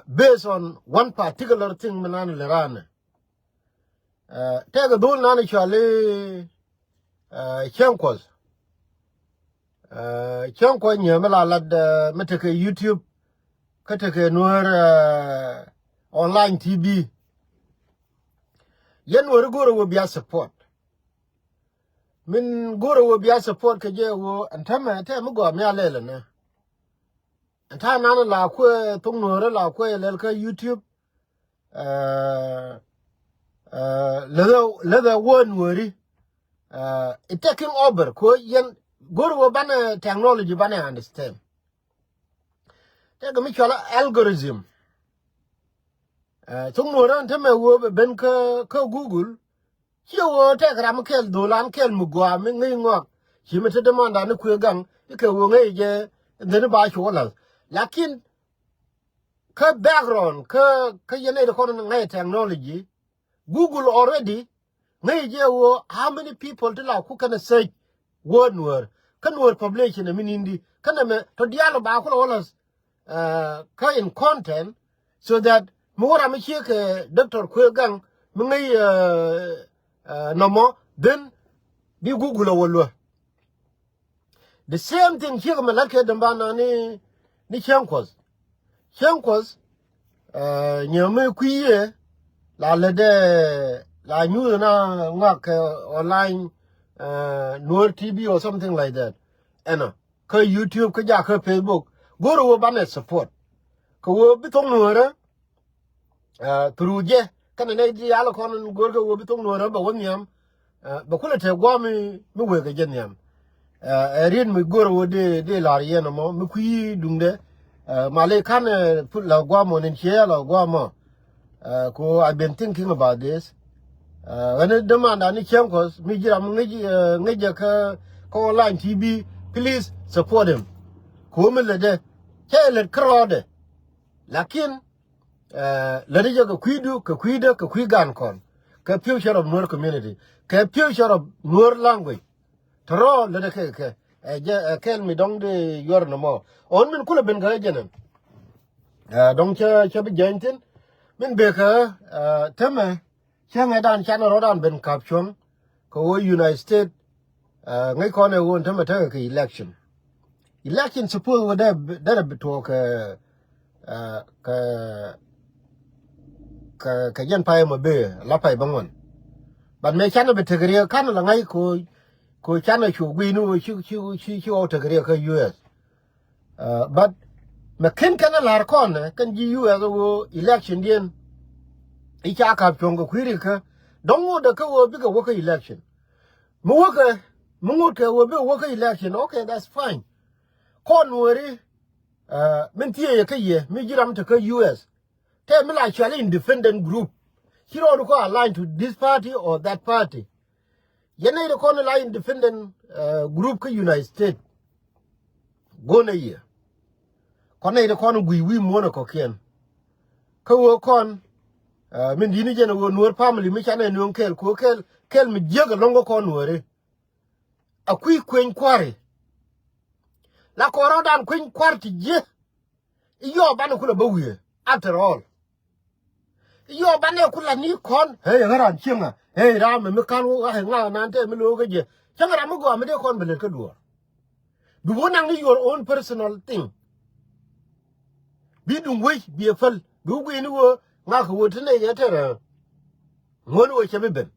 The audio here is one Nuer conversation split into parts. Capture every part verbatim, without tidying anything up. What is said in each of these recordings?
Based on one particular thing mi nan lɛ ran. Tɛkɛ dhol nan cuali Cieŋ Kuɔth. Cieŋ Kuɔth nyɛ mi la lat mi tekɛ YouTube kä tekɛ Nuäär online T V. Yɛn Nuäär go̱rɛ wä bia support. Min go̱rɛ wä bia support kɛ jɛ wä ɛn tämɛ tɛ mi gɔaa mi a lɛl ɛnɛ. Ɛn ta̱a̱ nan la kuɛ thok Nuäärä la kuɛ lɛl kä YouTube. Lɛthɛ wä Nuääri. It taking over ko yɛn go̱rɛ wä banɛ technology banɛ understand. Tɛkɛ mi cual algorithm. Thok Nuäärä ɛn tämɛ wä ben kä Google. Ciɛ wä tɛk ram kɛl dhol an kɛl mi gɔaa mi ŋäc ŋɔak. Ci mi te dämandan ni kuëë gaŋ ikɛ wä ŋäc jɛ. Dheni ba cuɔ lath lakin kä background kä kä yɛn nɛy ti kɔn ŋäc technology. Google already ŋäc jɛ wä how many people ti la ku kɛnɛ search wä Nuäär kä Nuäär population ɛ mi nindi kɛnɛ mɛ tɔ diaal ba ku la wä lath. Kä in content so that mi wä ram mi ciek kɛ doctor kuëë gaŋ mi ŋäc nɔmɔ then bi Google a wä luä. The same thing ciek mi lat kɛ dämban na ni ni Cieŋ Kuɔth. Cieŋ Kuɔth nyɛ mi kui̱ yɛ la lɛ dɛ la nyuth na ŋak kɛ online Nuäär T V or something like that. Ɛnɔ kä YouTube kä jakä Facebook. Go̱rɛ wä banɛ support kɛ wä bi thok Nuäärä through jɛ kɛnɛ nɛ di yal kɔn go̱rkɛ wä bi thok Nuäärä bɛ wä nhiam. Bɛ kulɛ te guam mi wekɛ jɛ nhiam. Ɛ riet mi go̱rɛ wä di di lar yɛn mɔ mi kui̱ duŋdɛ. Mali kan la guam mɔ nin ciɛ la guam mɔ. Ko I been thinking about this. Ɣän dämanda ni Cieŋ Kuɔth mi jiram ŋäc ŋäc jɛ kä kä online T V. Please support him. Ko mi lɛ dɛ cɛ lɛ kärɔɔdɛ. Lakin lɛ dɛ jɛ kɛ kui̱du kɛ kui̱dɛ kɛ kui̱ gan kɔn kɛ future of Nuer community kɛ future of Nuer language. Tɔrɔ lɛ dɛ kɛ kɛ ɛ jɛ ɛ kɛl mi dɔŋ di yuɔr nɔmɔ. Ɔn min kulɛ ben kɛ jɛ nɛn. Dɔ̱ŋ cä cä bi jɛny thi̱n min bekɛ tämɛ. Cäŋɛ dan canɛ rɔ̱dan ben kap cuɔ̱ŋ kɛ ɣöö United States. Ŋäc kɔn ɛ ɣöö tämɛ tekɛ kɛ election. Election suppose wä dee derɛ bi tuɔɔk kɛ kɛ kɛ jɛn pay mɔ bee la pay bä ŋuan. But mɛ canɛ bi tek riek kanɛ la ŋa̱c kɛ ɣöö kɛ ɣöö canɛ cu gui̱ni ɣöö ci ci ci ci ɣɔw tek riek kä U S. But mɛ ken kɛn a la̱r kɔn kɛn ji̱ U S ɣöö election diɛn i̱ ca kap cuɔ̱ŋ kɛ kui̱ rikä. Dɔ̱ŋ ŋot dɛ kä ɣöö bikɛ wäkä election. Mi wäkä mi ŋot kɛ ɣöö bikɛ wäkä election. Okay, that's fine. Kɔn weri min thiee yɛ kä yɛ mi ji̱ ram te kä U S. Tɛ mi la cual independent group. Ci rɔɔdu kɔ align to this party or that party. Yɛn nɛy ti kɔn la independent group kä United States. Go̱n ɛ yɛ kɔn nɛy ti kɔn gui̱c wi̱i̱ muɔ̱n ɛ kɔ̱kiɛn. Kä ɣöö kɔn min di̱t ni jɛn ɛ ɣöö Nuäär family mi canɛ nööŋ kɛɛl kɛ ɣöö kɛɛl kɛɛl mi jiäk ɛlɔ̱ŋ kä kɔn Nuääri. A kui̱ kueny kua̱ri la kɔn rɔ̱dan kueny kua̱r ti jiäk. Iyɔɔ banɛ kulɛ bä wiee after all. Iyɔɔ banɛ kulɛ ni kɔn ɛ ɣän ran cieŋä ɛ ram mi mi ka̱n wä ɛ ŋa̱ nan tɛ mi lo̱o̱ kä jɛ. Cäŋ ram mi gɔaa mi dee kɔn bɛ lät kä duɔ̱ɔ̱r. Duŋ wä naŋ ni your own personal thing. Bi duŋ wec bi ɛ päl bi wä gui̱ni wä ŋa̱ kɛ wä ti nɛy ɛ tɛrɛ. Ŋuɔ̱n wä cɛ bi ben.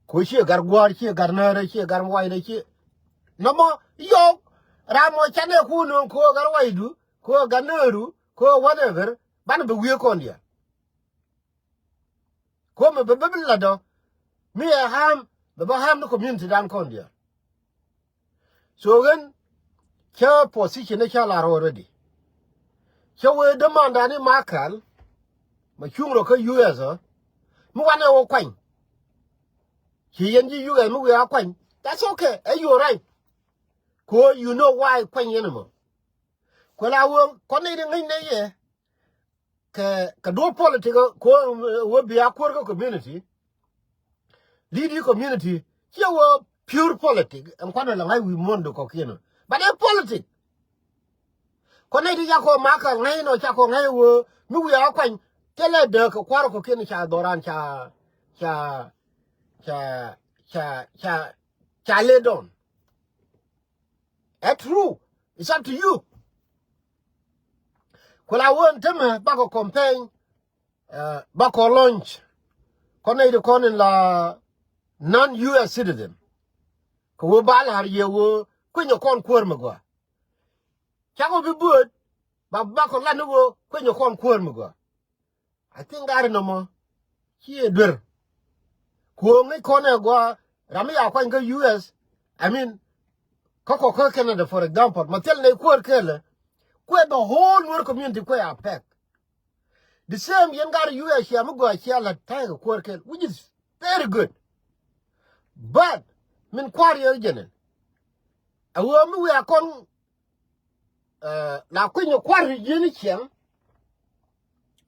Ko ciɛ gat gua̱a̱r ciɛ gat näärä ciɛ gat waydä ciɛ. Nɔmɔ yɔɔk ram mɔ canɛ kun nööŋ ko gat waydu ko gat nääru ko whatever. Banɛ bɛ wiee kɔn diaal. Ko mɛ bɛ bɛ bi latdɔ mi ɛ harm bɛ bä harm ni community dan kɔn diaal. So ɣän cä position ni cä lar already. Cä wee dämandani makal ma cuŋ rɔ kä U S ɔ mi wanɛ wä kuany. Ci yɛn ji̱ U S mi wee a kuany, that's okay, ɛ your right. Ko you know why kuany yɛn ɛmɔ. Kuɛ la wee kɔn ni ri ŋäcnɛ yɛ kɛ kɛ duɔ̱p politic ko wee bi a kuäär kä community. Lead community ciɛ wee pure politic ɛn kuanɛ la ŋa̱c wi̱i̱ muɔ̱n di kɔ̱kiɛn. But ɛ politic. Kɔ nɛy ti ca kɔ makal ŋäc inɔ ca kɔ ŋäc wee mi wiaa kuany. Thilɛ dee kɛ kua̱r kɔ kiɛn ca dhɔran ca ca ca ca ca ca lay down. Ɛ true. It's up to you. Ku la wee ɛn tämɛ bakɔ campaign, uh, bakɔ launch. Kɔn nɛy ti kɔn in la non U S citizen. Kɛ wee ba la̱r yɛ wee kuinyɛ kɔn kuäär mi gɔaa. Cakɔ bi buɔ̱ɔ̱t ba bakɔ lat ni wee kuinyɛ kɔn kuäär mi gɔaa. I think gari nɔmɔ ci ɛ duer. Kuɔ̱ŋ ni kɔn ɛ gɔaa ram mi ya kuany kä U S. I mean, kä kɔ kä Canada, for example, ma thil nɛy kuäär kɛɛlɛ. Kuɛ the whole Nuer community kuɛ affect. The same yɛn gari U S cia mi gɔaa cia la ta̱a̱ kɛ kuäär kɛɛl, which is very good. But min kua̱r yɛ jɛnɛ. A wee mi wiaa kɔn Eh, la kuinyɛ kua̱r ti ji̱n ciɛŋ.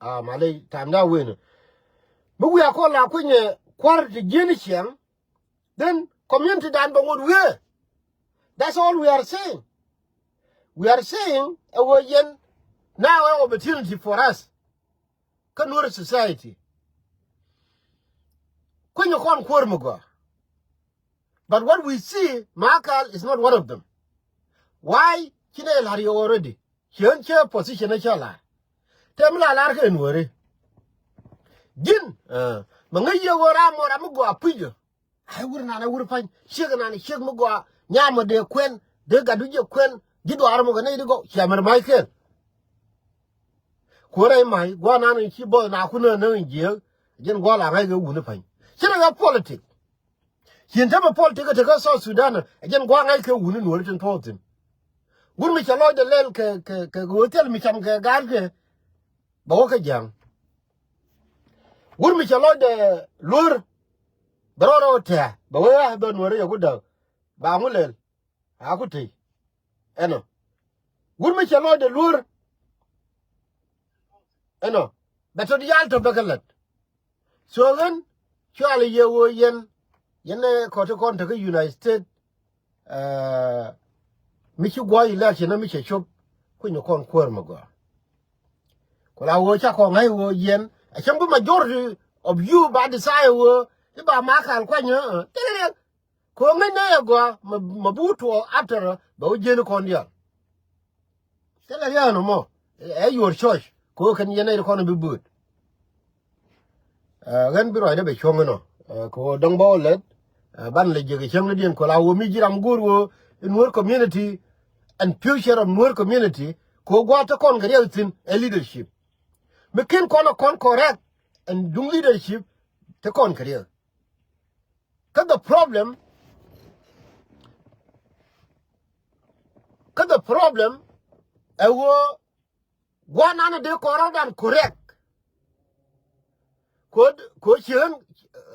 Ah, malɛ, time da wen. Mi wiaa kɔn la kuinyɛ kua̱r ti ji̱n ciɛŋ. Then community dan bɛ ŋot wee. That's all we are saying. We are saying ɛ wee yɛn now an opportunity for us. Kä Nuer society. Kuinyɛ kɔn kuäär mi gɔaa. But what we see, Makal is not one of them. Why? Ci nɛ la̱r yɛ already. Ci ɣän cä position ɛ cä la̱r. Tɛm la la̱r kɛ Nuäri. Ji̱n, eh, mɛ ŋäc yɛ ɣöö ram mɔ ram mi gɔaa puc ɣä. Ai wur nan ɛ wur pa̱ny. Ciek nan ɛ ciek mi gɔaa. Nyam mɔ dee kuɛn. Dee gat du jɛ kuɛn. Ji̱ dhuaar mɔ kɛ nɛy di gɔw. Cia mɛr ma̱c kɛɛl. Kuɔrɛ i̱ ma̱c gua̱a̱r nan in ci bɔth na kun nä nä in jiääk. Jɛn gua̱a̱r la ŋa̱c kɛ wuni pa̱ny. Ci rɛ ɣä politik. Cin tämɛ pɔl tekɛ tekä South Sudan ɛ jɛn gua̱a̱ŋ ŋa̱c kɛ wuni Nuɔ̱ri tin puɔ̱th thi̱n. Wut mi cɛ lɔcdɛ lɛl kɛ kɛ kɛ ɣöö thil mi cam kɛ gaatkɛ. Bɛ wä kä ja̱a̱ŋ. Wut mi cɛ lɔcdɛ lueer bɛ rɔɔdɛ wä tɛ̱̈ɛ̱̈ bɛ wee ɣa̱th bɛ Nuɔ̱ri yɛ ku däk. Ba ŋu lɛl a ku tëë ɛnɔ. Wut mi cɛ lɔcdɛ lueer ɛnɔ bɛ tɔt yal tɔ bɛ kɛ lät. So ɣän cuali yɛ ɣöö yɛn yɛn ɛ kɔti kɔn tekä United States. Eh, mi ci gua̱a̱c election mi cɛ cop kuinyɛ kɔn kuäär mi gɔaa. Ku la ɣöö ca kɔn ŋa̱c ɣöö yɛn a cäŋ bi majority of you ba decide ɣöö i̱ ba Makal kuany ɛ thilɛ riɛk. Kɛ ɣöö ŋäc nɛ yɛ gɔaa mɛ bu tuɔɔk after bɛ wä jieni kɔn diaal. Thilɛ riɛk ɛn mɔ ɛ your choice. Kɛ ɣöö kɛn yɛn nɛy ti kɔn bi buut. Eh, ɣän bi ruacdä bɛ cuɔ̱ŋ inɔ. Eh, kɛ ɣöö dɔ̱ŋ bä wä lɛt, eh, banɛ lɛ jiäk ɛ cäŋ ni diɛn kɛ la ɣöö mi ji̱ ram go̱o̱r ɣöö in Nuer community and future of Nuer community kɛ ɣöö gua̱a̱th te kɔn kɛ riɛk thi̱n ɛ leadership. Mi ken kɔn ɛ kɔn correct and duŋ leadership te kɔn kɛ riɛk. Kä the problem, kä the problem ɛ ɣöö gua̱a̱r nanɛ dee kɔn rɔ̱dan correct. Kod kod ci ɣän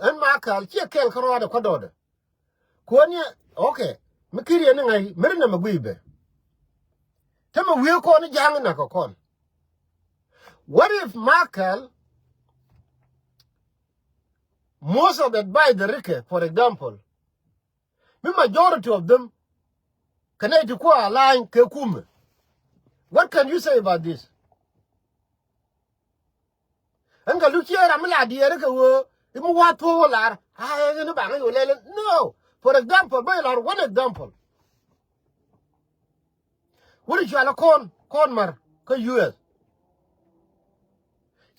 ɣän Makal ciɛ kɛl kä rɔ̱dan kuädɔɔdɛ. Kod ni, okay, mi kiri ɛn ni ŋa̱c mi ri nɛ mɛ guiy bɛ. Te mɛ wiee kɔn ni ja̱a̱ŋ ni nakä kɔn. What if Makal, most of the advice the rikɛ, for example, mi majority of them kɛ nɛy ti kuɔ align kɛ kumɛ. What can you say about this? Ɛn kɛ lu ciɛ ram mi la diɛɛri kɛ ɣöö i̱ mi wa̱a̱ thuɔ̱k wä lar a ɛn ni baŋ i̱ wä lɛl. No. For example, bä i̱ lar one example. Wut i̱ cual ɛ kɔn kɔn mar kä U S.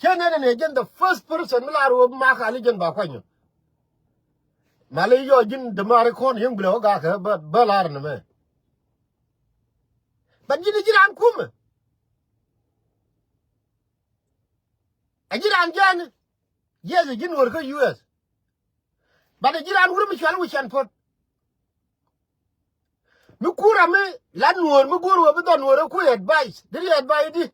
Cä nɛn ɛn ɛ jɛn the first person mi lar wä Makal i̱ jɛn ba kuany ɔ. Malɛ yɔ ji̱n dämaari kɔn yäŋ bilɛ wä gakɛ bä lar ni mɛ. But ji̱n i̱ ji̱ raan kumɛ. Ɛ ji̱ raan jɛn. Yes, ɛ ji̱ Nuɔr kä U S. But ɛ ji̱ raan wur mi cual wi̱c cɛn puɔ̱t. Mi kur ami la Nuɔr mi go̱o̱r wä bi dhɔn Nuɔr ɛ kui̱ advice. Diri advice di.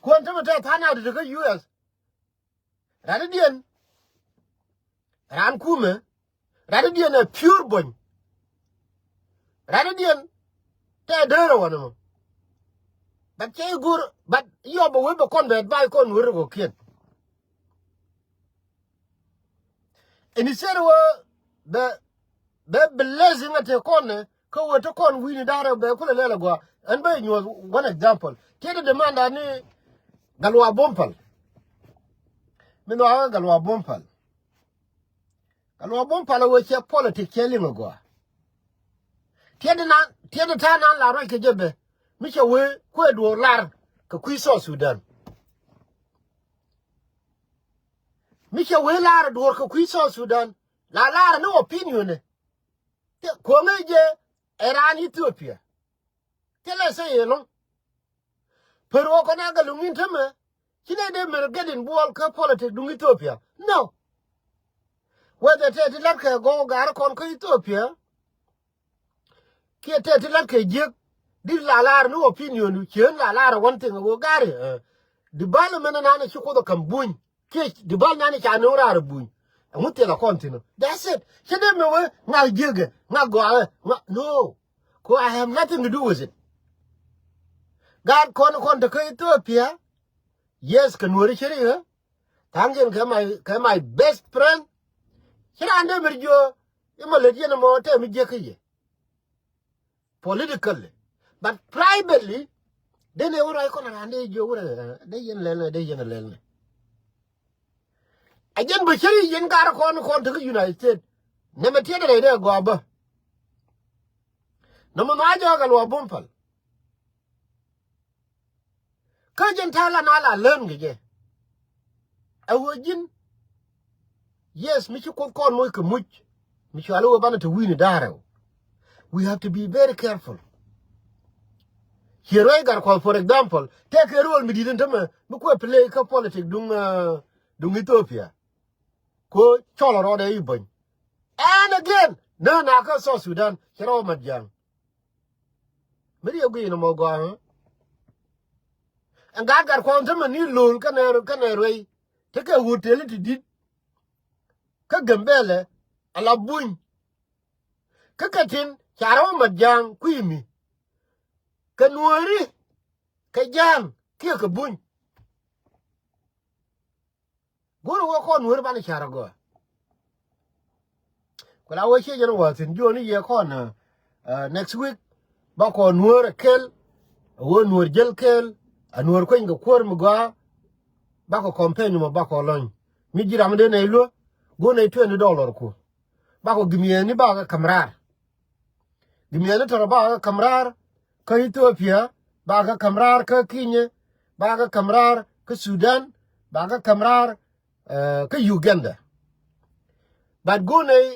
Kuɔn te mi te tha̱a̱ŋ nath ti te kä U S. Ranidiɛn raan kumɛ. Ranidiɛn ɛ pure bony. Ranidiɛn tɛ dee rɛ wani mɔ. But cɛ i̱ go̱o̱r but yɔ bɛ wee bɛ kɔn bɛ advice kɔn weri kɔ kiɛn. Instead wä bɛ bɛ blessing a te kɔn nɛ kä wä te kɔn wi̱i̱ni da̱rɛ bɛ kulɛ lɛl agɔa. Ɛn bä nyuɔth one example. Tiɛt demand ani Gatluak Bum Pal. Min nhɔakɛ Gatluak Bum Pal. Gatluak Bum Pal a wee cɛ politic cɛ liŋ a gɔaa. Tiɛt nan tiɛt ta̱a̱ nan la ruac kɛ jɛ bɛ mi cɛ wee kuɛ duɔɔr lar kɛ kui̱ South Sudan. Mi cɛ wee lar duɔɔr kɛ kui̱ South Sudan la lar ni opinion ni. Kuɔŋɛ jɛ ɛ raan Ethiopia. Thilɛ sɛ yɛ lo̱ŋ. Per wä kɔn a gɛ luŋ in tämɛ. Ci nɛ dee mer gɛt in buɔl kä politic duŋ Ethiopia. No. Whether tɛ ti lat kɛ gɔw gar kɔn kä Ethiopia. Kiɛ tɛ ti lat kɛ jiek. Dit la lar ni opinion du cien la lar one thing wä gari. Development nan ci kuoth ɔ kam buny. Kiɛ development nan ca ni wä rar buny. Ɛŋu thilɛ kɔn thin ɔ. That's it. Ci dee mɛ wee ŋak jiekɛ ŋak gɔaɛ ŋak no. Ko I have nothing to do with it. Gaat kɔn kɔn te kä Ethiopia. Yes kɛ nuɔri ceri ɣä. Thaŋ jɛn kɛ my kɛ my best friend. Ci raan dee mir jiö. Imɛ lät yɛn ɛmɔ tɛ mi jiäk kä yɛ. Politically. But privately. Dee ni wä ruac kɔn raan dee jiö wä rɛ dee yɛn lɛl nɛ dee yɛn lɛl nɛ. A jɛn bä ceri yɛn gaat kɔn kɔn te kä United States. Nɛmɛ tiɛt rɛy dee gɔaa bä. Nɔmɔ nhɔa jɔɔk a luɔ Bum Pal. Kä jɛn ta̱a̱ la na la län kɛ jɛ. Ɛ ɣöö ji̱n. Yes mi ci kuoth kɔn moc kɛ muc. Mi cuali wee banɛ te wi̱i̱ni da̱a̱rɛ. We have to be very careful. Ciɛ ruac gat kuɔth for example tɛkɛ role mi di̱t in tämɛ mi kuɛ play kä politic duŋ duŋ Ethiopia. Ko cɔl rɔɔdɛ i̱ bäny. And again nä na kä South Sudan cɛ rɔ mat ja̱a̱ŋ. Mi riɛ guiy ni mɔ gɔaa. Ɛn gaat gat kuɔn tämɛ ni lo̱l kɛnɛ kɛnɛ ruey. Tekɛ hotel ti di̱t. Kä Gambɛlɛ ala buny. Kä kɛ tin ca rɔ mat ja̱a̱ŋ kui̱ mi. Kɛ nuɔ̱ɔ̱ri kɛ ja̱a̱ŋ kiɛ kɛ buny. Go̱o̱r wä kɔn nuɔ̱ɔ̱r banɛ ca̱r agɔaa. Ku la wä ciec jɛn wä thi̱n jiɔni yɛ kɔn next week. Ba kɔn nuɔ̱ɔ̱r a kel. A wä nuɔ̱ɔ̱r jäl kel. A nuɔ̱ɔ̱r kueny kɛ kuäär mi gɔaa. Ba kɔ campaign mɔ ba kɔ lɔny. Mi ji̱ ram den nɛy luä. Go̱o̱r nɛy twenty dollar ku. Ba kɔ gimiɛni ba kɛ ka̱m raar. Gimiɛni tɔrɔ ba kɛ ka̱m raar kä Ethiopia, ba kɛ ka̱m raar kä Kenya, ba kɛ ka̱m raar kä Sudan, ba kɛ ka̱m raar kä Uganda. But go̱o̱r nɛy